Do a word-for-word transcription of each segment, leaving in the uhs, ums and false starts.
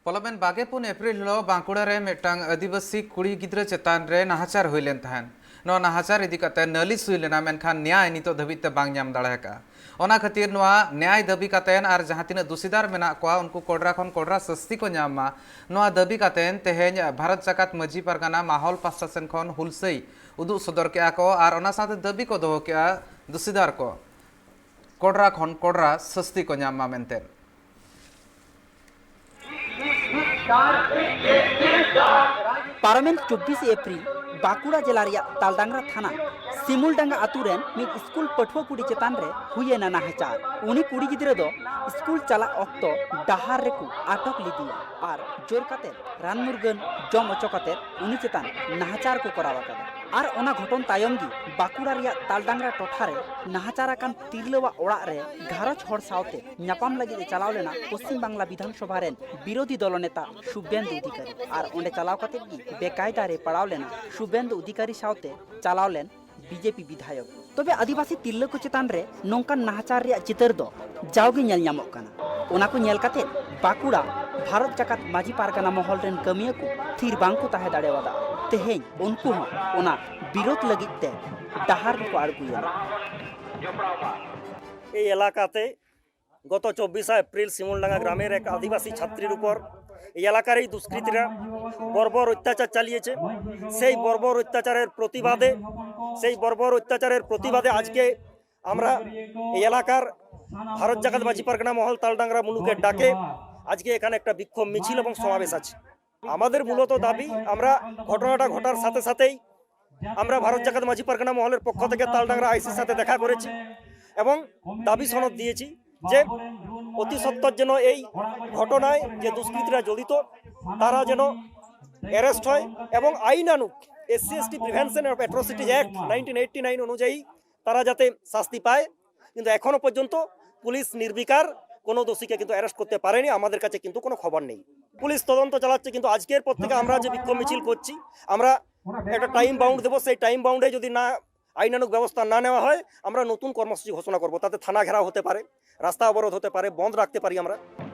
ᱯᱚᱞᱚᱢᱮᱱ ᱵᱟᱜᱮ ᱯᱩᱱ ᱮᱯᱨᱤᱞ ᱦᱤᱞᱳᱜ ᱵᱟᱸᱠᱩᱲᱟ ᱨᱮ ᱢᱤᱫᱴᱟᱝ ᱟᱹᱫᱤᱵᱟᱹᱥᱤ ᱠᱩᱲᱤ ᱜᱤᱫᱽᱨᱟᱹ ᱪᱮᱛᱟᱱ ᱨᱮ ᱱᱟᱦᱟᱪᱟᱨ ᱦᱩᱭ ᱞᱮᱱ ᱛᱟᱦᱮᱸᱫ᱾ ᱱᱚᱣᱟ ᱱᱟᱦᱟᱪᱟᱨ ᱤᱫᱤ ᱠᱟᱛᱮ ᱱᱟᱹᱞᱤᱥ ᱦᱩᱭ ᱞᱮᱱᱟ, ᱢᱮᱱᱠᱷᱟᱱ ᱱᱮᱭᱟᱭ ᱱᱤᱛᱚᱜ ᱫᱷᱟᱹᱵᱤᱡ ᱛᱮ ᱵᱟᱝ ᱧᱟᱢ ᱫᱟᱲᱮ ᱟᱠᱟᱫᱼᱟ᱾ ᱚᱱᱟ ᱠᱷᱟᱹᱛᱤᱨ ᱱᱚᱣᱟ ᱱᱮᱭᱟᱭ ᱫᱟᱹᱵᱤ ᱠᱟᱛᱮ ᱟᱨ ᱡᱟᱦᱟᱸ ᱛᱤᱱᱟᱹᱜ ᱫᱩᱥᱤᱫᱟᱨ ᱢᱮᱱᱟᱜ ᱠᱚᱣᱟ, ᱩᱱᱠᱩ ᱠᱚᱰᱨᱟ ᱠᱷᱚᱱ ᱠᱚᱰᱨᱟ ᱥᱟᱹᱥᱛᱤ ᱠᱚ ᱧᱟᱢ ᱢᱟ, ᱱᱚᱣᱟ ᱫᱟᱹᱵᱤ ᱠᱟᱛᱮ ᱛᱮᱦᱮᱧ ᱵᱷᱟᱨᱚᱛ ᱡᱟᱠᱟᱛ ᱢᱟᱹᱡᱷᱤ ᱯᱟᱨᱜᱟᱱᱟ ᱢᱟᱦᱚᱞ ᱯᱟᱥᱴᱟ ᱥᱮᱱ ᱠᱷᱚᱱ ᱦᱩᱞᱥᱟᱹᱭ ᱩᱫᱩᱜ ᱥᱚᱫᱚᱨ ᱠᱮᱫᱼᱟ ᱠᱚ ᱟᱨ ᱚᱱᱟ ᱥᱟᱶᱛᱮ ᱫᱟᱹᱵᱤ ᱠᱚ ᱫᱚᱦᱚ ᱠᱮᱫᱼᱟ, ᱫᱩᱥᱤᱫᱟᱨ ᱠᱚ ᱠᱚᱰᱨᱟ ᱠᱷᱚᱱ ᱠᱚᱰᱨᱟ ᱥᱟᱹᱥᱛᱤ ᱠᱚ ᱧᱟᱢ ᱢᱟ ᱢᱮᱱᱛᱮ᱾ ᱯᱟᱨᱚᱢᱮᱱ ᱪᱚᱵᱵᱤᱥ ᱮᱯᱨᱤᱞ ᱵᱟᱸᱠᱩᱲᱟ ᱡᱮᱞᱟ ᱨᱮᱭᱟᱜ ᱛᱟᱞᱰᱟᱝᱨᱟ ᱛᱷᱟᱱᱟ ᱥᱤᱢᱩᱞᱰᱟᱸᱜᱟ ᱟᱛᱳ ᱨᱮᱱ ᱢᱤᱫ ᱥᱠᱩᱞ ᱯᱟᱹᱴᱷᱩᱣᱟᱹ ᱠᱩᱲᱤ ᱪᱮᱛᱟᱱ ᱨᱮ ᱦᱩᱭ ᱮᱱᱟ ᱱᱟᱦᱟᱪᱟᱨ᱾ ᱩᱱᱤ ᱠᱩᱲᱤ ᱜᱤᱫᱽᱨᱟᱹ ᱫᱚ ᱥᱠᱩᱞ ᱪᱟᱞᱟᱜ ᱚᱠᱛᱚ ᱰᱟᱦᱟᱨ ᱨᱮᱠᱚ ᱟᱴᱚᱠ ᱞᱮᱫᱮᱭᱟ ᱟᱨ ᱡᱳᱨ ᱠᱟᱛᱮ ᱨᱟᱱ ᱢᱩᱨᱜᱟᱹᱱ ᱡᱚᱢ ᱚᱪᱚ ᱠᱟᱛᱮ ᱩᱱᱤ ᱪᱮᱛᱟᱱ ᱱᱟᱦᱟᱪᱟᱨ ᱠᱚ ᱠᱚᱨᱟᱣ ᱟᱠᱟᱫᱟ᱾ ᱟᱨ ᱚᱱᱟ ᱜᱷᱚᱴᱚᱱ ᱛᱟᱭᱚᱢ ᱜᱮ ᱵᱟᱸᱠᱩᱲᱟ ᱨᱮᱭᱟᱜ ᱛᱟᱞᱰᱟᱝᱨᱟ ᱴᱚᱴᱷᱟ ᱨᱮ ᱱᱟᱦᱟᱪᱟᱨ ᱟᱠᱟᱱ ᱛᱤᱨᱞᱟᱹᱣᱟᱜ ᱚᱲᱟᱜ ᱨᱮ ᱜᱷᱟᱨᱚᱸᱡᱽ ᱦᱚᱲ ᱥᱟᱶᱛᱮ ᱧᱟᱯᱟᱢ ᱞᱟᱹᱜᱤᱫ ᱮ ᱪᱟᱞᱟᱣ ᱞᱮᱱᱟ ᱯᱚᱥᱪᱤᱢ ᱵᱟᱝᱞᱟ ᱵᱤᱫᱷᱟᱱ ᱥᱚᱵᱷᱟ ᱨᱮᱱ ᱵᱤᱨᱳᱫᱷᱤ ᱫᱚᱞ ᱱᱮᱛᱟ ᱥᱩᱵᱮᱱᱫᱩ ᱚᱫᱷᱤᱠᱟᱨᱤ᱾ ᱟᱨ ᱚᱸᱰᱮ ᱪᱟᱞᱟᱣ ᱠᱟᱛᱮ ᱜᱮ ᱵᱮᱠᱟᱭᱫᱟ ᱨᱮ ᱯᱟᱲᱟᱣ ᱞᱮᱱᱟ ᱥᱩᱵᱮᱱᱫᱩ ᱚᱫᱷᱤᱠᱟᱨᱤ ᱥᱟᱶᱛᱮ ᱪᱟᱞᱟᱣ ᱞᱮᱱ ᱵᱤᱡᱮᱯᱤ ᱵᱤᱫᱷᱟᱭᱚᱠ᱾ ᱛᱚᱵᱮ ᱟᱹᱫᱤᱵᱟᱹᱥᱤ ᱛᱤᱨᱞᱟᱹ ᱠᱚ ᱪᱮᱛᱟᱱ ᱨᱮ ᱱᱚᱝᱠᱟᱱ ᱱᱟᱦᱟᱪᱟᱨ ᱨᱮᱭᱟᱜ ᱪᱤᱛᱟᱹᱨ ᱫᱚ ᱡᱟᱣᱜᱮ ᱧᱮᱞ ᱧᱟᱢᱚᱜ ᱠᱟᱱᱟ᱾ ᱚᱱᱟ ᱠᱚ ᱧᱮᱞ ᱠᱟᱛᱮ ᱵᱟᱸᱠᱩᱲᱟ ᱵᱷᱟᱨᱚᱛ ᱡᱟᱠᱟᱛ ᱢᱟᱹᱡᱷᱤ ᱯᱟᱨᱜᱟᱱᱟ ᱢᱚᱦᱚᱞ ᱨᱮᱱ ᱠᱟᱹᱢᱤᱭᱟᱹ ᱠᱚ ᱛᱷᱤᱨ ᱵᱟᱝ ᱠᱚ ᱛᱟᱦᱮᱸ ᱫᱟᱲᱮᱭᱟᱫᱟ᱾ ᱛᱮᱦᱮᱧ ᱩᱱᱠᱩ ᱦᱚᱸ ᱚᱱᱟ ᱵᱤᱨᱳᱫᱷ ᱞᱟᱹᱜᱤᱫ ᱛᱮ ᱰᱟᱦᱟᱨ ᱨᱮᱠᱚ ᱟᱬᱜᱚᱭᱮᱱᱟ᱾ এই এলাকাতে গত চব্বিশে এপ্রিল শিমুলডাঙ্গা গ্রামের এক আদিবাসী ছাত্রীর উপর এই এলাকার এই দুষ্কৃতীরা বর্বর অত্যাচার চালিয়েছে। সেই বর্বর অত্যাচারের প্রতিবাদে সেই বর্বর অত্যাচারের প্রতিবাদে আজকে আমরা এই এলাকার ভারত জাকাত মাঝি পারগানা মহল তালডাংরা মুলুকের ডাকে আজকে এখানে একটা বিক্ষোভ মিছিল এবং সমাবেশ আছে। আমাদের মূলত দাবি, আমরা ঘটনাটা ঘটার সাথে সাথেই আমরা ভারত জাকাত মাঝি পারগানা মহলের পক্ষ থেকে তালডাংরা আইসির সাথে দেখা করেছি এবং দাবি সনদ দিয়েছি যে অতি সত্বর যেন এই ঘটনায় যে দুষ্কৃতীরা জড়িত তারা যেন অ্যারেস্ট হয় এবং আইনানুগ SC ST prevention of atrocities act nineteen eighty nine অনুযায়ী তারা যাতে শাস্তি পায়। কিন্তু এখনো পর্যন্ত পুলিশ নির্বিকার, কোনো দোষীকে কিন্তু অ্যারেস্ট করতে পারেনি। আমাদের কাছে কিন্তু কোনো খবর নেই। পুলিশ তদন্ত চালাচ্ছে, কিন্তু আজকের পর থেকে আমরা যে বিক্ষোভ মিছিল করছি, আমরা একটা টাইম বাউন্ড দেবো। সেই টাইম বাউন্ডে যদি না আইনানুগ ব্যবস্থা না নেওয়া হয়, আমরা নতুন কর্মসূচি ঘোষণা করব। তাতে থানা ঘেরাও হতে পারে, রাস্তা অবরোধ হতে পারে, বন্ধ রাখতে পারি আমরা।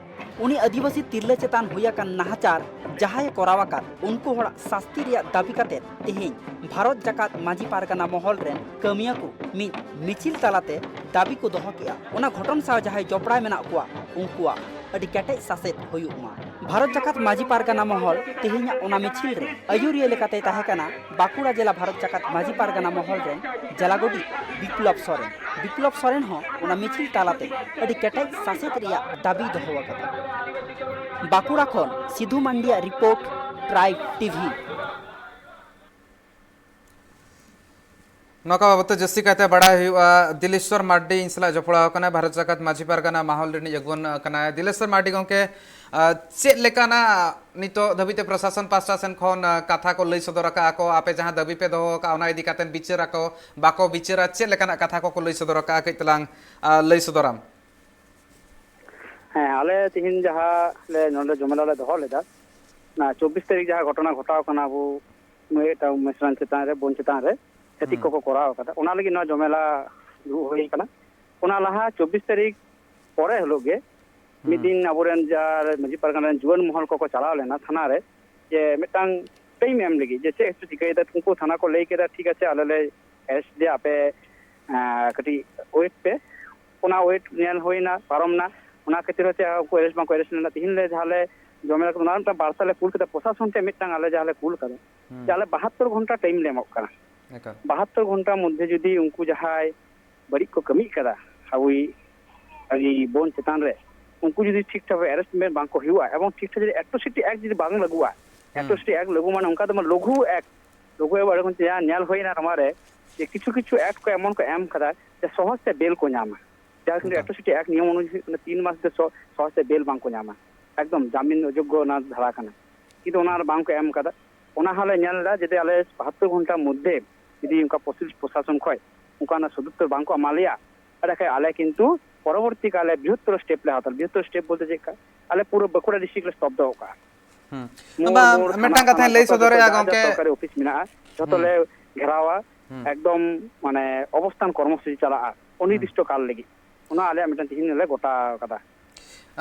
ᱩᱱᱤ ᱟᱹᱫᱤᱵᱟᱹᱥᱤ ᱛᱤᱨᱞᱟᱹ ᱪᱮᱛᱟᱱ ᱦᱩᱭ ᱟᱠᱟᱱ ᱱᱟᱦᱟᱪᱟᱨ ᱡᱟᱦᱟᱸᱭᱮ ᱠᱚᱨᱟᱣ ᱟᱠᱟᱫ, ᱩᱱᱠᱩ ᱦᱚᱲᱟᱜ ᱥᱟᱥᱛᱤ ᱨᱮᱭᱟᱜ ᱫᱟᱹᱵᱤ ᱠᱟᱛᱮ ᱛᱮᱦᱮᱧ ᱵᱷᱟᱨᱚᱛ ᱡᱟᱠᱟᱛ ᱢᱟᱹᱡᱷᱤ ᱯᱟᱨᱜᱟᱱᱟ ᱢᱚᱦᱚᱞ ᱨᱮᱱ ᱠᱟᱹᱢᱤᱭᱟᱹ ᱠᱚ ᱢᱤᱫ ᱢᱤᱪᱷᱤᱞ ᱛᱟᱞᱟᱛᱮ ᱫᱟᱹᱵᱤ ᱠᱚ ᱫᱚᱦᱚ ᱠᱮᱫᱼᱟ, ᱚᱱᱟ ᱜᱷᱚᱴᱚᱱ ᱥᱟᱶ ᱡᱟᱦᱟᱸᱭ ᱡᱚᱯᱲᱟᱣ ᱢᱮᱱᱟᱜ ᱠᱚᱣᱟ, ᱩᱱᱠᱩᱣᱟᱜ ᱟᱹᱰᱤ ᱠᱮᱴᱮᱡ ᱥᱟᱥᱮᱛ ᱦᱩᱭᱩᱜ ᱢᱟ᱾ ᱵᱷᱟᱨᱚᱛ ᱡᱟᱠᱟᱛ ᱢᱟᱹᱡᱷᱤ ᱯᱟᱨᱜᱟᱱᱟ ᱢᱚᱦᱚᱞ ᱛᱮᱦᱮᱧᱟᱜ ᱚᱱᱟ ᱢᱤᱪᱷᱤᱞ ᱨᱮ ᱟᱹᱭᱩᱨᱤᱭᱟᱹ ᱞᱮᱠᱟᱛᱮᱭ ᱛᱟᱦᱮᱸ ᱠᱟᱱᱟ ᱵᱟᱸᱠᱩᱲᱟ ᱡᱮᱞᱟ ᱵᱷᱟᱨᱚᱛ ᱡᱟᱠᱟᱛ ᱢᱟᱹᱡᱷᱤ ᱯᱟᱨᱜᱟᱱᱟ ᱢᱚᱦᱚᱞ ᱨᱮᱱ ᱡᱮᱞᱟ ᱜᱚᱰᱤᱛ ᱵᱤᱯᱞᱚᱵ ᱥᱚᱨᱮᱱ᱾ ᱵᱤᱯᱞᱚᱵ ᱥᱚᱨᱮᱱ ᱦᱚᱸ ᱚᱱᱟ ᱢᱤᱪᱷᱤᱞ ᱛᱟᱞᱟᱛᱮ ᱟᱹᱰᱤ ᱠᱮᱴᱮᱡ ᱥᱟᱥᱮᱛ ᱨᱮᱭᱟᱜ ᱫᱟᱹᱵᱤᱭ ᱫᱚᱦᱚ ᱟᱠᱟᱫᱟ᱾ ᱵᱟᱸᱠᱩᱲᱟ ᱠᱷᱚᱱ ᱥᱤᱫᱷᱩ ᱢᱟᱱᱰᱤᱭᱟᱜ ᱨᱤᱯᱳᱨᱴ, ᱴᱨᱟᱭᱤᱵᱽ ᱴᱤᱵᱷᱤ᱾ ᱱᱚᱣᱟ ᱠᱚ ᱵᱟᱵᱚᱫ ᱛᱮ ᱡᱟᱹᱥᱛᱤ ᱠᱟᱭᱛᱮ ᱵᱟᱲᱟᱭ ᱦᱩᱭᱩᱜᱼᱟ᱾ ᱫᱤᱞᱮᱥᱣᱚᱨ ᱢᱟᱨᱰᱤ ᱤᱧ ᱥᱟᱞᱟᱜ ᱡᱚᱯᱲᱟᱣ ᱟᱠᱟᱱᱟᱭ, ᱵᱷᱟᱨᱚᱛ ᱡᱟᱠᱟᱛ ᱢᱟᱹᱡᱷᱤ ᱯᱟᱨᱜᱟᱱᱟ ᱢᱟᱦᱚᱞ ᱨᱤᱱᱤᱡ ᱟᱹᱜᱩᱣᱟᱹᱱ ᱠᱟᱱᱟᱭ᱾ ᱫᱤᱞᱮᱥᱣᱚᱨ ᱢᱟᱨᱰᱤ ᱜᱚᱢᱠᱮ, ᱟᱨ ᱪᱮᱫ ᱞᱮᱠᱟᱱᱟᱜ ᱱᱤᱛᱚᱜ ᱫᱷᱟᱹᱵᱤᱡ ᱛᱮ ᱯᱨᱚᱥᱟᱥᱚᱱ ᱯᱟᱦᱴᱟ ᱥᱮᱱ ᱠᱷᱚᱱ, ᱟᱨ, ᱠᱟᱛᱷᱟ ᱠᱚ ᱞᱟᱹᱭ ᱥᱚᱫᱚᱨ ᱟᱠᱟᱫᱼᱟ ᱠᱚ, ᱟᱯᱮ ᱡᱟᱦᱟᱸ ᱫᱟᱹᱵᱤ ᱯᱮ ᱫᱚᱦᱚ ᱟᱠᱟᱫᱼᱟ, ᱚᱱᱟ ᱤᱫᱤ ᱠᱟᱛᱮ ᱵᱤᱪᱟᱹᱨ ᱟᱠᱚ, ᱵᱟᱠᱚ ᱵᱤᱪᱟᱹᱨᱟ, ᱪᱮᱫ ᱞᱮᱠᱟᱱᱟᱜ ᱠᱟᱛᱷᱟ ᱠᱚᱠᱚ ᱞᱟᱹᱭ ᱥᱚᱫᱚᱨ ᱟᱠᱟᱫᱼᱟ, ᱠᱟᱹᱡ ᱛᱟᱞᱟᱝ, ᱟᱨ, ᱞᱟᱹᱭ ᱥᱚᱫᱚᱨᱟᱢ? ᱦᱮᱸ, ᱟᱞᱮ ᱛᱤᱦᱤᱧ ᱡᱟᱦᱟᱸ ᱞᱮ ᱱᱚᱰᱮ ᱡᱚᱢᱮᱞᱟ ᱞᱮ ᱫᱚᱦᱚ ᱞᱮᱫᱟ, ᱚᱱᱟ ᱪᱚᱵᱵᱤᱥ ᱛᱟᱹᱨᱤᱠᱷ ᱡᱟᱦᱟᱸ ᱜᱷᱚᱴᱚᱱᱟ ᱜᱷᱚᱴᱟᱣ ᱠᱟᱱᱟ ᱟᱵᱚ ᱢᱤᱫᱴᱟᱝ ᱢᱤᱥᱨᱟᱧ ᱪᱮᱛᱟᱱ ᱨᱮ, ᱵᱳᱱ ᱪᱮᱛᱟᱱ ᱨᱮ ᱪᱷᱟᱹᱛᱤᱠ ᱠᱚᱠᱚ ᱠᱚᱨᱟᱣ ᱟᱠᱟᱫᱟ, ᱚᱱᱟ ᱞᱟᱹᱜᱤᱫ ᱱᱚᱣᱟ ᱡᱚᱢᱮᱞᱟ ᱫᱩᱲᱩᱵ ᱦᱩᱭ ᱟᱠᱟᱱᱟ᱾ ᱚᱱᱟ ᱞᱟᱦᱟ ᱪᱚᱵᱵᱤᱥ ᱛᱟᱹᱨᱤᱠᱷ ᱯᱚᱨᱮ ᱦᱤᱞᱳᱜ ᱜᱮ ᱢᱤᱫ ᱫᱤᱱ ᱟᱵᱚᱨᱮᱱ ᱡᱟᱦᱟᱸ ᱢᱟᱹᱡᱷᱤ ᱯᱟᱨᱜᱟᱱᱟ ᱨᱮᱱ ᱡᱩᱣᱟᱹᱱ ᱢᱚᱦᱚᱞ ᱠᱚᱠᱚ ᱪᱟᱞᱟᱣ ᱞᱮᱱᱟ ᱛᱷᱟᱱᱟ ᱨᱮ, ᱡᱮ ᱢᱤᱫᱴᱟᱝ ᱴᱟᱭᱤᱢ ᱮᱢ ᱞᱟᱹᱜᱤᱫ ᱡᱮ ᱪᱮᱫ ᱠᱚ ᱪᱤᱠᱟᱹᱭᱮᱫᱟ᱾ ᱩᱱᱠᱩ ᱛᱷᱟᱱᱟ ᱠᱚ ᱞᱟᱹᱭ ᱠᱮᱫᱟ, ᱴᱷᱤᱠ ᱟᱪᱷᱮ, ᱟᱞᱮ ᱞᱮ ᱮᱨᱮᱥᱴ ᱞᱮᱭᱟ, ᱟᱯᱮ ᱟᱸ, ᱠᱟᱹᱴᱤᱡ ᱳᱭᱮᱴ ᱯᱮ᱾ ᱚᱱᱟ ᱳᱭᱮᱴ ᱧᱮᱞ ᱦᱩᱭᱱᱟ, ᱯᱟᱨᱚᱢ ᱱᱟ, ᱚᱱᱟ ᱠᱷᱟᱹᱛᱤᱨ ᱦᱚᱛᱮ ᱩᱱᱠᱩ ᱮᱨᱮᱥᱴ ᱵᱟᱝᱠᱚ ᱮᱨᱮᱥᱴ ᱞᱮᱱᱟ᱾ ᱛᱤᱦᱤᱧ ᱞᱮ ᱡᱟᱦᱟᱸ ᱞᱮ ᱡᱚᱢᱮᱞᱟ ᱠᱟᱫᱟ, ᱚᱱᱟ ᱢᱤᱫᱴᱟᱝ ᱵᱟᱨᱛᱟ ᱞᱮ ᱠᱩᱞ ᱠᱮᱫᱟ ᱯᱨᱚᱥᱟᱥᱚᱱ ᱴᱷᱮᱱ, ᱢᱤᱫᱴᱟᱝ ᱟᱞᱮ ᱡᱟᱦᱟᱸ ᱞᱮ ᱠᱩᱞ ᱠᱟᱫᱟ ᱡᱮ ᱟᱞᱮ ᱵᱟᱦᱟᱛᱛᱳᱨ ᱜᱷᱚᱱᱴᱟ ᱴᱟᱭᱤᱢ ᱞᱮ ᱮᱢᱚᱜ ᱠᱟᱱᱟ᱾ ᱮᱠᱟᱞ᱾ ᱵᱟᱦᱟᱛᱛᱳᱨ ᱜᱷᱚᱱᱴᱟ ᱢᱚᱫᱽᱫᱷᱮ ᱡᱩᱫᱤ ᱩᱱᱠᱩ ᱡᱟᱦᱟᱸᱭ ᱵᱟᱹᱲᱤᱡ ᱠᱚ ᱠᱟᱹᱢᱤᱭᱮᱫ ᱠᱟᱫᱟ ᱟᱵᱚᱭᱤᱡ ᱟᱹᱰᱤ ᱵᱳᱱ ᱪᱮᱛᱟᱱ ᱨᱮ, ᱩᱱᱠᱩ ᱡᱩᱫᱤ ᱴᱷᱤᱠ ᱴᱷᱟᱠ ᱮᱨᱮᱥᱴᱢᱮᱱᱴ ᱵᱟᱝ ᱠᱚ ᱦᱩᱭᱩᱜᱼᱟ ᱮᱵᱚᱝ ᱴᱷᱤᱠ ᱴᱷᱟᱠ ᱡᱩᱫᱤ ᱮᱴᱨᱳᱥᱤᱴᱤ ᱮᱠᱴ ᱡᱩᱫᱤ ᱵᱟᱝ ᱞᱟᱹᱜᱩᱜᱼᱟ, ᱮᱴᱨᱳᱥᱤᱴᱤ ᱮᱠᱴ ᱞᱟᱹᱜᱩ ᱢᱟᱱᱮ ᱚᱱᱠᱟ ᱫᱚ ᱞᱚᱜᱷᱩ ᱮᱠᱴ, ᱞᱚᱜᱷᱩ ᱮᱠᱴ ᱵᱟᱨᱮ ᱠᱷᱚᱱ ᱡᱟ ᱧᱮᱞ ᱦᱩᱭᱱᱟ ᱱᱚᱣᱟ ᱨᱮ ᱡᱮ ᱠᱤᱪᱷᱩ ᱠᱤᱪᱷᱩ ᱮᱠᱴ ᱠᱚ ᱮᱢᱚᱱ ᱠᱚ ᱮᱢ ᱠᱟᱫᱟ ᱡᱮ ᱥᱚᱦᱚᱡ ᱛᱮ ᱵᱮᱞ ᱠᱚ ᱧᱟᱢᱟ᱾ ᱡᱟᱦᱟᱸ ᱠᱤᱱᱛᱩ ᱮᱠᱫᱚᱢ᱾ ᱮᱴᱨᱳᱥᱤᱴᱤ ᱮᱠᱴ ᱱᱤᱭᱚᱢ ᱚᱱᱩᱡᱟᱭᱤ ᱦᱩᱭᱩᱜ ᱠᱟᱱᱟ ᱛᱤᱱ ᱢᱟᱥ ᱫᱚ ᱥᱚ-, ᱥᱚᱦᱚᱡ ᱛᱮ ᱵᱮᱞ ᱵᱟᱝ ᱠᱚ ᱧᱟᱢᱟ, ᱮᱠᱫᱚᱢ ᱡᱟᱢᱤᱱ ᱚᱡᱳᱜᱽᱜᱚ ᱚᱱᱟ ᱫᱷᱟᱨᱟ ᱠᱟᱱᱟ, ᱠᱤᱱᱛᱩ ᱚᱱᱟ ᱨᱮ ᱵᱟᱝ ᱠᱚ ᱮᱢ ᱠᱟᱫᱟ᱾ ᱚᱱᱟ ᱦᱚᱸᱞᱮ ᱧᱮᱞ ᱮᱫᱟ ᱡᱩᱫᱤ ᱟᱞᱮ ᱵᱟᱦᱟᱛᱛᱳᱨ ᱜᱷᱚᱱᱴᱟ ᱢᱚᱫᱽᱫᱷᱮ ᱡᱩᱫᱤ ᱚᱱᱠᱟ ᱯᱨᱚᱥᱟᱥᱚᱱ ᱠᱷᱚᱱ ᱚᱱᱠᱟᱱᱟᱜ ᱥᱚᱫᱩᱛᱛᱚᱨ ᱵᱟᱝ ᱠᱚ ᱮᱢᱟ ᱞᱮᱭᱟ, ᱮᱸᱰᱮᱠᱷᱟᱱ ᱟᱞᱮ ᱠᱤᱱᱛᱩ ᱯᱚᱨᱚᱵᱚᱨᱛᱤ ᱠᱟᱞᱮ ᱵᱨᱤᱦᱚᱛᱛᱚᱨ ᱥᱴᱮᱯ ᱞᱮ ᱦᱟᱛᱟᱣᱟ᱾ ᱵᱨᱤᱦᱚᱛᱛᱚᱨ ᱥᱴᱮᱯ ᱵᱚᱞᱛᱮ ᱪᱮᱫ ᱞᱮᱠᱟ? ᱟᱞᱮ ᱯᱩᱨᱟᱹ ᱵᱟᱸᱠᱩᱲᱟ ᱰᱤᱥᱴᱨᱤᱠᱴ ᱞᱮ ᱥᱛᱚᱵᱫᱚ ᱜᱚᱫ ᱠᱟᱜᱼᱟ᱾ ᱦᱩᱸ᱾ ᱢᱳᱲ, ᱵᱟᱝ, ᱢᱳᱲ, ᱛᱷᱟᱱᱟ, ᱢᱤᱫᱴᱟᱝ ᱠᱟᱛᱷᱟᱧ ᱯᱟᱛᱟ, ᱞᱟᱹᱭ ᱡᱚᱛᱚ ᱥᱚᱫᱚᱨᱮᱜᱼᱟ ᱡᱟᱦᱟᱸ ᱜᱚᱢᱠᱮ᱾ ᱡᱟᱦᱟᱸ ᱥᱚᱨᱠᱟᱨᱤ ᱚᱯᱷᱤᱥ ᱢᱮᱱᱟᱜᱼᱟ, ᱡᱷᱚᱛᱚ ᱦᱩᱸ᱾ ᱞᱮ ᱜᱷᱮᱨᱟᱣᱟ᱾ ᱦᱩᱸ᱾ ᱮᱠᱫᱚᱢ, ᱢᱟᱱᱮ, ᱚᱵᱚᱥᱛᱷᱟᱱ ᱠᱚᱨᱢᱚᱥᱩᱪᱤ ᱪᱟᱞᱟᱜᱼᱟ ᱚᱱᱤᱨᱫᱤᱥᱴᱚ ᱠᱟᱞ ᱞᱟᱹᱜᱤᱫ᱾ ᱚᱱᱟ ᱟᱞᱮᱭᱟᱜ ᱢᱤᱫᱴᱟᱝ ᱛᱤᱦᱤᱧ ᱞᱮ ᱜᱚᱴᱟ ᱟᱠᱟᱫᱟ᱾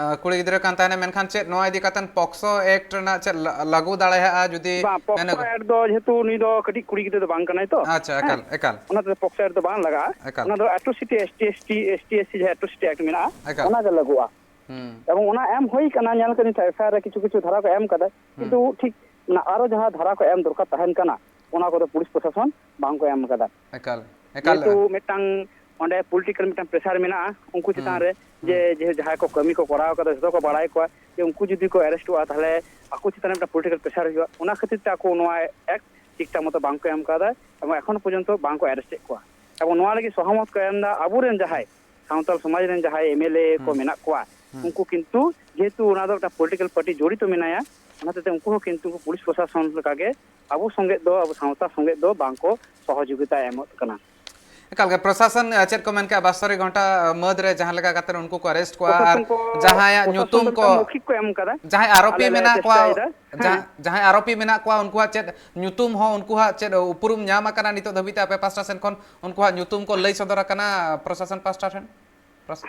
ᱟᱸ, ᱠᱩᱲᱤ ᱜᱤᱫᱽᱨᱟᱹ ᱠᱟᱱ ᱛᱟᱦᱮᱱᱟ, ᱢᱮᱱᱠᱷᱟᱱ ᱪᱮᱫ ᱱᱚᱣᱟ ᱤᱫᱤ ᱠᱟᱛᱮ POCSO Act ᱨᱮᱱᱟᱜ ᱪᱮᱫ ᱞᱟ-, ᱞᱟᱹᱜᱩ ᱫᱟᱲᱮᱭᱟᱜᱼᱟ ᱡᱩᱫᱤ ᱵᱟᱝ, POCSO ᱢᱮᱱ- Act ᱫᱚ ᱡᱮᱦᱮᱛᱩ ᱩᱱᱤ ᱫᱚ ᱠᱟᱹᱴᱤᱡ ᱠᱩᱲᱤ ᱜᱤᱫᱽᱨᱟᱹ ᱫᱚ ᱵᱟᱝ ᱠᱟᱱᱟᱭ ᱛᱚ᱾ ᱟᱪᱪᱷᱟ, ᱦᱮᱸ? ᱮᱠᱟᱞ, ᱮᱠᱟᱞ᱾ ᱚᱱᱟᱛᱮ POCSO Act ᱫᱚ ᱵᱟᱝ ᱞᱟᱜᱟᱜᱼᱟ᱾ ᱮᱠᱟᱞ᱾ ᱚᱱᱟ ᱫᱚ atrocity, ST, ST, SC ᱡᱟᱦᱟᱸ atrocity Act ᱢᱮᱱᱟᱜᱼᱟ, ᱮᱠᱟᱞ᱾ ᱚᱱᱟ ᱜᱮ ᱞᱟᱹᱜᱩᱜᱼᱟ᱾ ᱦᱩᱸ᱾ ᱮᱵᱚᱝ ᱚᱱᱟ ᱮᱢ ᱦᱩᱭ ᱠᱟᱱᱟ, ᱧᱮᱞ ᱠᱟᱹᱫᱟᱹᱧ ᱛᱚ, FIR ᱨᱮ ᱠᱤᱪᱷᱩ ᱠᱤᱪᱷᱩ ᱫᱷᱟᱨᱟ ᱠᱚ ᱮᱢ ᱠᱟᱫᱟ, ᱦᱩᱸ᱾ ᱠᱤᱱᱛᱩ ᱴᱷᱤᱠ ᱚᱱᱟ ᱟᱨᱚ ᱡᱟᱦᱟᱸ ᱫᱷᱟᱨᱟ ᱠᱚ ᱮᱢ ᱫᱚᱨᱠᱟᱨ ᱛᱟᱦᱮᱱ ᱠᱟᱱᱟ, ᱚᱱᱟ ᱠᱚᱫᱚ ᱯᱩᱞᱤᱥ ᱯᱨᱚᱥᱟᱥᱚᱱ ᱵᱟᱝ ᱠᱚ ᱮᱢ ᱠᱟᱫᱟ᱾ ᱮᱠᱟᱞ, ᱮᱠᱟᱞ᱾ ᱡᱮᱦᱮᱛᱩ ᱢᱤᱫᱴᱟᱝ ᱚᱸᱰᱮ political ᱢᱤᱫᱴᱟᱝ pressure ᱢᱮᱱᱟᱜᱼᱟ ᱩᱱᱠᱩ ᱪᱮᱛᱟᱱ ᱦᱩᱸ, ᱨᱮ, ᱦᱩᱸ᱾ ᱡᱮ, ᱡᱮ ᱡᱟᱦᱟᱸᱭ ᱠᱚ ᱠᱟᱹᱢᱤ ᱠᱚ ᱠᱚᱨᱟᱣ ᱠᱟᱫᱟ, ᱡᱷᱚᱛᱚ ᱠᱚ ᱵᱟᱲᱟᱭ ᱠᱚᱣᱟ ᱡᱮ ᱩᱱᱠᱩ ᱡᱩᱫᱤ ᱠᱚ arrest-ᱚᱜᱼᱟ, ᱛᱟᱦᱞᱮ ᱟᱠᱚ ᱪᱮᱛᱟᱱ ᱨᱮ ᱢᱤᱫᱴᱟᱝ political pressure ᱦᱩᱭᱩᱜᱼᱟ᱾ ᱚᱱᱟ ᱠᱷᱟᱹᱛᱤᱨ ᱛᱮ ᱟᱠᱚ ᱱᱚᱣᱟ act ᱴᱷᱤᱠ ᱴᱷᱟᱠ ᱢᱚᱛᱚ ᱵᱟᱝ ᱠᱚ ᱮᱢ ᱠᱟᱫᱟ ᱮᱵᱚᱝ ᱮᱠᱷᱚᱱ ᱯᱚᱨᱡᱚᱱᱛᱚ ᱵᱟᱝ ᱠᱚ arrest-ᱮᱫ ᱠᱚᱣᱟ᱾ ᱮᱵᱚᱝ ᱱᱚᱣᱟ ᱞᱟᱹᱜᱤᱫ ᱥᱚᱦᱚᱢᱚᱛ ᱠᱚ ᱮᱢ ᱮᱫᱟ ᱟᱵᱚᱨᱮᱱ ᱡᱟᱦᱟᱸᱭ ᱥᱟᱱᱛᱟᱲ ᱥᱚᱢᱟᱡᱽ ᱨᱮᱱ ᱡᱟᱦᱟᱸᱭ MLA ᱠᱚ ᱦᱩᱸ, ᱢᱮᱱᱟᱜ ᱠᱚᱣᱟ, ᱦᱩᱸ᱾ ᱩᱱᱠᱩ ᱠᱤᱱᱛᱩ ᱡᱮᱦᱮᱛᱩ ᱚᱱᱟ ᱫᱚ ᱢᱤᱫᱴᱟᱝ political party ᱡᱚᱲᱤᱛᱚ ᱢᱮᱱᱟᱭᱟ, ᱚᱱᱟ ᱦᱚᱛᱮᱡ ᱛᱮ ᱩᱱᱠᱩ ᱦᱚᱸ ᱠᱤᱱᱛᱩ ᱯᱩᱞᱤᱥ ᱯᱨᱚᱥᱟᱥᱚᱱ ᱞᱮᱠᱟᱜᱮ ᱟᱵᱚ ᱥᱚᱸᱜᱮ ᱫᱚ, ᱟᱵᱚ ᱥᱟᱶᱛᱟ ᱥᱚᱸᱜᱮ ᱫᱚ ᱵᱟᱝ ᱠᱚ ᱥᱚᱦᱚᱡᱳᱜᱤᱛᱟ ᱮᱢᱚᱜ ᱠᱟᱱᱟ᱾ ᱮᱠᱟᱞ ᱜᱮ, ᱯᱨᱚᱥᱟᱥᱚᱱ, ᱟᱸ, ᱪᱮᱫ ᱠᱚ ᱢᱮᱱ ᱠᱮᱜᱼᱟ, ᱵᱟᱥᱛᱚᱨᱤ ᱜᱷᱚᱱᱴᱟ, ᱟᱸ, ᱢᱟᱹᱫᱽ ᱨᱮ ᱡᱟᱦᱟᱸ ᱞᱮᱠᱟ ᱠᱟᱛᱮ ᱩᱱᱠᱩ ᱠᱚ arrest ᱠᱚᱣᱟ ᱟᱨ ᱯᱨᱚᱥᱟᱥᱚᱱ ᱠᱚ, ᱡᱟᱦᱟᱸᱭᱟᱜ ᱯᱨᱚᱥᱟᱥᱚᱱ ᱧᱩᱛᱩᱢ ᱫᱚ ᱠᱚ, ᱢᱤᱫᱴᱟᱝ ᱢᱳᱠᱷᱤᱠ ᱠᱚ ᱮᱢ ᱠᱟᱫᱟ᱾ ᱡᱟᱦᱟᱸᱭ ᱟᱨᱳᱯᱤ ᱟᱞᱮ ᱞᱮ ᱢᱮᱱᱟᱜ ᱠᱚᱣᱟ, ᱪᱮᱥᱴᱟᱭᱮᱫᱟ᱾ ᱡᱟᱦᱟᱸ, ᱦᱮᱸ᱾ ᱡᱟᱦᱟᱸᱭ ᱟᱨᱳᱯᱤ ᱢᱮᱱᱟᱜ ᱠᱚᱣᱟ, ᱩᱱᱠᱩᱣᱟᱜ ᱪᱮᱫ ᱧᱩᱛᱩᱢ ᱦᱚᱸ, ᱩᱱᱠᱩᱣᱟᱜ ᱪᱮᱫ ᱩᱯᱨᱩᱢ ᱧᱟᱢ ᱟᱠᱟᱱᱟ ᱱᱤᱛᱚᱜ ᱫᱷᱟᱹᱵᱤᱡ ᱛᱮ ᱟᱯᱮ ᱯᱟᱥᱴᱟ ᱥᱮᱱ ᱠᱷᱚᱱ? ᱩᱱᱠᱩᱣᱟᱜ ᱧᱩᱛᱩᱢ ᱠᱚ ᱞᱟᱹᱭ ᱥᱚᱫᱚᱨ ᱟᱠᱟᱱᱟ ᱯᱨᱚᱥᱟᱥᱚᱱ ᱯᱟᱥᱴᱟ ᱴᱷᱮᱱ? ᱯᱨᱚᱥ-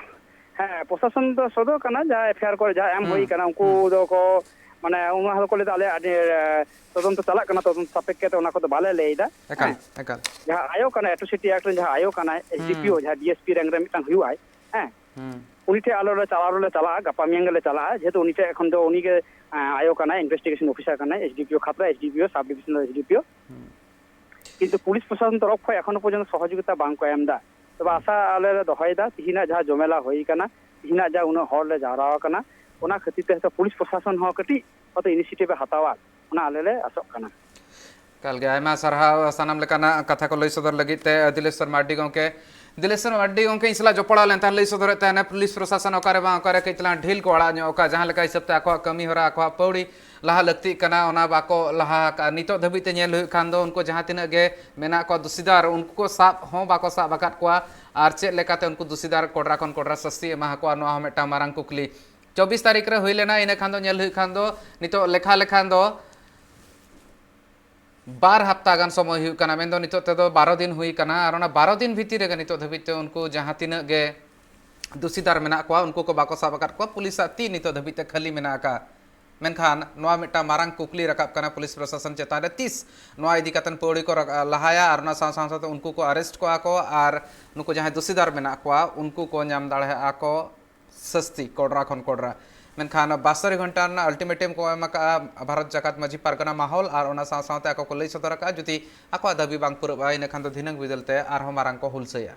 ᱦᱮᱸ, ᱯᱨᱚᱥᱟᱥᱚᱱ ᱫᱚ ᱥᱚᱫᱚᱨ ᱠᱟᱱᱟ, ᱡᱟᱦᱟᱸ FIR ᱠᱚ, ᱡᱟᱦᱟᱸ ᱮᱢ ᱦᱩᱸ, ᱦᱩᱭ ᱠᱟᱱᱟ, ᱩᱱᱠᱩ ᱦᱩᱸ᱾ ᱫᱚᱠᱚ, ᱢᱟᱱᱮ, ᱚᱱᱟ ᱦᱚᱸᱠᱚ ᱞᱟᱹᱭᱫᱟ, ᱟᱞᱮ ᱟᱹᱰᱤ, ᱮ, ᱛᱚᱫᱚᱱᱛᱚ ᱪᱟᱞᱟᱜ ᱠᱟᱱᱟ, ᱛᱚᱫᱚᱱᱛᱚ ᱥᱟᱯᱮᱠᱠᱷᱮ ᱛᱮ ᱚᱱᱟ ᱠᱚᱫᱚ ᱵᱟᱞᱮ ᱞᱟᱹᱭᱫᱟ᱾ ᱮᱠᱟᱞ, ᱦᱮᱸ᱾ ᱮᱠᱟᱞ᱾ ᱡᱟᱦᱟᱸ ᱟᱭᱳ ᱠᱟᱱᱟᱭ, atrocity act ᱨᱮᱱ ᱡᱟᱦᱟᱸ ᱟᱭᱳ ᱠᱟᱱᱟᱭ, ᱦᱩᱸ᱾ SDPO, ᱡᱟᱦᱟᱸ DSP rank ᱨᱮ ᱢᱤᱫᱴᱟᱝ ᱦᱩᱭᱩᱜᱼᱟᱭ, ᱦᱮᱸ, ᱦᱩᱸ᱾ ᱩᱱᱤ ᱴᱷᱮᱱ ᱟᱞᱮ ᱞᱮ ᱪᱟᱞᱟᱣ, ᱟᱞᱮ ᱞᱮ ᱪᱟᱞᱟᱜᱼᱟ, ᱜᱟᱯᱟ ᱢᱮᱭᱟᱝ ᱜᱮᱞᱮ ᱪᱟᱞᱟᱜᱼᱟ, ᱡᱮᱦᱮᱛᱩ ᱩᱱᱤ ᱴᱷᱮᱱ ᱮᱠᱷᱚᱱ ᱫᱚ ᱩᱱᱤ ᱜᱮ, ᱮ, ᱟᱭᱳ ᱠᱟᱱᱟᱭ, investigation officer ᱠᱟᱱᱟᱭ, SDPO ᱠᱷᱟᱛᱲᱟ, SDPO, sub divisional SDPO᱾ ᱦᱩᱸ᱾ ᱠᱤᱱᱛᱩ ᱯᱩᱞᱤᱥ ᱯᱨᱚᱥᱟᱥᱚᱱ ᱛᱚᱨᱚᱯ ᱠᱷᱚᱱ ᱮᱠᱷᱚᱱᱳ ᱯᱚᱨᱡᱚᱱᱛᱚ ᱥᱚᱦᱚᱡᱳᱜᱤᱛᱟ ᱵᱟᱝ ᱠᱚ ᱮᱢ ᱮᱫᱟ᱾ ᱛᱚᱵᱮ ᱟᱥᱟ ᱟᱞᱮ ᱞᱮ ᱫᱚᱦᱚᱭᱮᱫᱟ, ᱛᱤᱦᱤᱧᱟᱜ ᱡᱟᱦᱟᱸ ᱡᱚᱢᱮᱞᱟ ᱦᱩᱭ ᱠᱟᱱᱟ, ᱛᱤᱦᱤᱧᱟᱜ ᱡᱟ ᱩᱱᱟᱹᱜ ᱦᱚᱲ ᱞᱮ ᱡᱟᱣᱨᱟ ᱟᱠᱟᱱᱟ, ᱚᱱᱟ ᱠᱷᱟᱹᱛᱤᱨ ᱛᱮ ᱦᱚᱭᱛᱳ ᱯᱩᱞᱤᱥ ᱯᱨᱚᱥᱟᱥᱚᱱ ᱦᱚᱸ ᱠᱟᱹᱴᱤᱡ ᱦᱚᱭᱛᱳ initiative ᱮ ᱦᱟᱛᱟᱣᱟ, ᱚᱱᱟ ᱟᱞᱮ ᱞᱮ ᱟᱥᱚᱜ ᱠᱟᱱᱟ᱾ ᱮᱠᱟᱞ ᱜᱮ, ᱟᱭᱢᱟ ᱥᱟᱨᱦᱟᱣ ᱥᱟᱱᱟᱢ ᱞᱮᱠᱟᱱᱟᱜ ᱠᱟᱛᱷᱟ ᱠᱚ ᱞᱟᱹᱭ ᱥᱚᱫᱚᱨ ᱞᱟᱹᱜᱤᱫ ᱛᱮ, ᱫᱤᱞᱮᱥᱣᱚᱨ ᱢᱟᱨᱰᱤ ᱜᱚᱢᱠᱮ᱾ ᱫᱤᱞᱮᱥᱣᱚᱨ ᱢᱟᱨᱰᱤ ᱜᱚᱢᱠᱮ ᱤᱧ ᱥᱟᱞᱟᱜ ᱡᱚᱯᱲᱟᱣ ᱞᱮᱱ ᱛᱟᱦᱮᱸᱫ, ᱞᱟᱹᱭ ᱥᱚᱫᱚᱨᱮᱫ ᱛᱟᱦᱮᱱᱟ ᱯᱩᱞᱤᱥ ᱯᱨᱚᱥᱟᱥᱚᱱ ᱚᱠᱟᱨᱮ ᱵᱟᱝ ᱚᱠᱟᱨᱮ ᱠᱟᱹᱡ ᱪᱟᱞᱟᱝ ᱰᱷᱤᱞ ᱠᱚ ᱟᱲᱟᱜ ᱧᱚᱜ ᱠᱟᱜᱼᱟ, ᱡᱟᱦᱟᱸ ᱞᱮᱠᱟ ᱦᱤᱥᱟᱹᱵ ᱛᱮ ᱟᱠᱚᱣᱟᱜ ᱠᱟᱹᱢᱤ ᱦᱚᱨᱟ, ᱟᱠᱚᱣᱟᱜ ᱯᱟᱹᱣᱲᱤ ᱞᱟᱦᱟ ᱞᱟᱹᱠᱛᱤᱜ ᱠᱟᱱᱟ, ᱚᱱᱟ ᱵᱟᱠᱚ ᱞᱟᱦᱟ ᱟᱠᱟᱫᱼᱟ᱾ ᱱᱤᱛᱚᱜ ᱫᱷᱟᱹᱵᱤᱡ ᱛᱮ ᱧᱮᱞ ᱦᱩᱭᱩᱜ ᱠᱷᱟᱱ ᱫᱚ ᱩᱱᱠᱩ ᱡᱟᱦᱟᱸ ᱛᱤᱱᱟᱹᱜ ᱜᱮ ᱢᱮᱱᱟᱜ ᱠᱚᱣᱟ ᱫᱩᱥᱤᱫᱟᱨ, ᱩᱱᱠᱩ ᱠᱚ ᱥᱟᱵ ᱦᱚᱸ ᱵᱟᱠᱚ ᱥᱟᱵ ᱟᱠᱟᱫ ᱠᱚᱣᱟ᱾ ᱟᱨ ᱪᱮᱫ ᱞᱮᱠᱟᱛᱮ ᱩᱱᱠᱩ ᱫᱩᱥᱤᱫᱟᱨ ᱠᱚᱰᱨᱟ ᱠᱷᱚᱱ ᱠᱚᱰᱨᱟ ᱥᱟᱹᱥᱛᱤ ᱮᱢᱟ ᱟᱠᱚᱣᱟ, ᱱᱚᱣᱟ ᱦᱚᱸ ᱢᱤᱫᱴᱟᱝ ᱢᱟᱨᱟᱝ ᱠᱩᱠᱞᱤ᱾ ᱪᱚᱵᱵᱤᱥ ᱛᱟᱹᱨᱤᱠᱷ ᱨᱮ ᱦᱩᱭ ᱞᱮᱱᱟ, ᱤᱱᱟᱹ ᱠᱷᱟᱱ ᱫᱚ ᱧᱮᱞ ᱦᱩᱭᱩᱜ ᱠᱷᱟᱱ ᱫᱚ ᱱᱤᱛᱚᱜ ᱞᱮᱠᱷᱟ ᱞᱮᱠᱷᱟᱱ ᱫᱚ ᱵᱟᱨ ᱦᱟᱯᱛᱟ ᱜᱟᱱ ᱥᱚᱢᱚᱭ ᱦᱩᱭᱩᱜ ᱠᱟᱱᱟ, ᱢᱮᱱᱫᱚ ᱱᱤᱛᱚᱜ ᱛᱮᱫᱚ ᱵᱟᱨᱚ ᱫᱤᱱ ᱦᱩᱭ ᱠᱟᱱᱟ᱾ ᱟᱨ ᱚᱱᱟ ᱵᱟᱨᱚ ᱫᱤᱱ ᱵᱷᱤᱛᱤᱨ ᱨᱮᱜᱮ ᱱᱤᱛᱚᱜ ᱫᱷᱟᱹᱵᱤᱡ ᱛᱮ ᱩᱱᱠᱩ ᱡᱟᱦᱟᱸ ᱛᱤᱱᱟᱹᱜ ᱜᱮ ᱫᱩᱥᱤᱫᱟᱨ ᱢᱮᱱᱟᱜ ᱠᱚᱣᱟ, ᱩᱱᱠᱩ ᱠᱚ ᱵᱟᱠᱚ ᱥᱟᱵ ᱟᱠᱟᱫ ᱠᱚᱣᱟ᱾ ᱯᱩᱞᱤᱥᱟᱜ ᱛᱤ ᱱᱤᱛᱚᱜ ᱫᱷᱟᱹᱵᱤᱡ ᱛᱮ ᱠᱷᱟᱹᱞᱤ ᱢᱮᱱᱟᱜ ᱟᱠᱟᱫᱼᱟ᱾ ᱢᱮᱱᱠᱷᱟᱱ ᱱᱚᱣᱟ ᱢᱤᱫᱴᱟᱝ ᱢᱟᱨᱟᱝ ᱠᱩᱠᱞᱤ ᱨᱟᱠᱟᱵ ᱠᱟᱱᱟ ᱯᱩᱞᱤᱥ ᱯᱨᱚᱥᱟᱥᱚᱱ ᱪᱮᱛᱟᱱ ᱨᱮ, ᱛᱤᱥ ᱱᱚᱣᱟ ᱤᱫᱤ ᱠᱟᱛᱮ ᱯᱟᱹᱣᱲᱤ ᱠᱚ ᱨᱟ-, ᱞᱟᱦᱟᱭᱟ ᱟᱨ ᱚᱱᱟ ᱥᱟᱶ ᱥᱟᱶ ᱥᱟᱶᱛᱮ ᱩᱱᱠᱩ ᱠᱚ ᱟᱨᱮᱥᱴ ᱠᱚᱣᱟ ᱠᱚ ᱟᱨ ᱱᱩᱠᱩ ᱡᱟᱦᱟᱸᱭ ᱫᱩᱥᱤᱫᱟᱨ ᱢᱮᱱᱟᱜ ᱠᱚᱣᱟ ᱩᱱᱠᱩ ᱠᱚ ᱧᱟᱢ ᱫᱟᱲᱮᱭᱟᱜᱼᱟ ᱠᱚ ᱥᱟᱹᱥᱛᱤ ᱠᱚᱰᱨᱟ ᱠᱷᱚᱱ ᱠᱚᱰᱨᱟ᱾ ᱢᱮᱱᱠᱷᱟᱱ ᱵᱟᱥᱛᱟᱨᱤ ᱜᱷᱚᱱᱴᱟ ᱨᱮᱱᱟᱜ ᱟᱞᱴᱤᱢᱮᱴᱟᱢ ᱠᱚ ᱮᱢ ᱟᱠᱟᱫᱼᱟ ᱵᱷᱟᱨᱚᱛ ᱡᱟᱠᱟᱛ ᱢᱟᱹᱡᱷᱤ ᱯᱟᱨᱜᱟᱱᱟ ᱢᱟᱦᱚᱞ ᱟᱨ ᱚᱱᱟ ᱥᱟᱶ ᱥᱟᱶᱛᱮ ᱟᱠᱚ ᱠᱚ ᱞᱟᱹᱭ ᱥᱚᱫᱚᱨ ᱟᱠᱟᱫᱼᱟ, ᱡᱩᱫᱤ ᱟᱠᱚᱣᱟᱜ ᱫᱟᱹᱵᱤ ᱵᱟᱝ ᱯᱩᱨᱟᱹᱜᱼᱟ, ᱤᱱᱟᱹ ᱠᱷᱟᱱ ᱫᱚ ᱫᱷᱤᱱᱟᱹᱝ ᱵᱤᱫᱟᱹᱞ ᱛᱮ ᱟᱨᱦᱚᱸ ᱢᱟᱨᱟᱝ ᱠᱚ ᱦᱩᱞᱥᱟᱹᱭᱟ᱾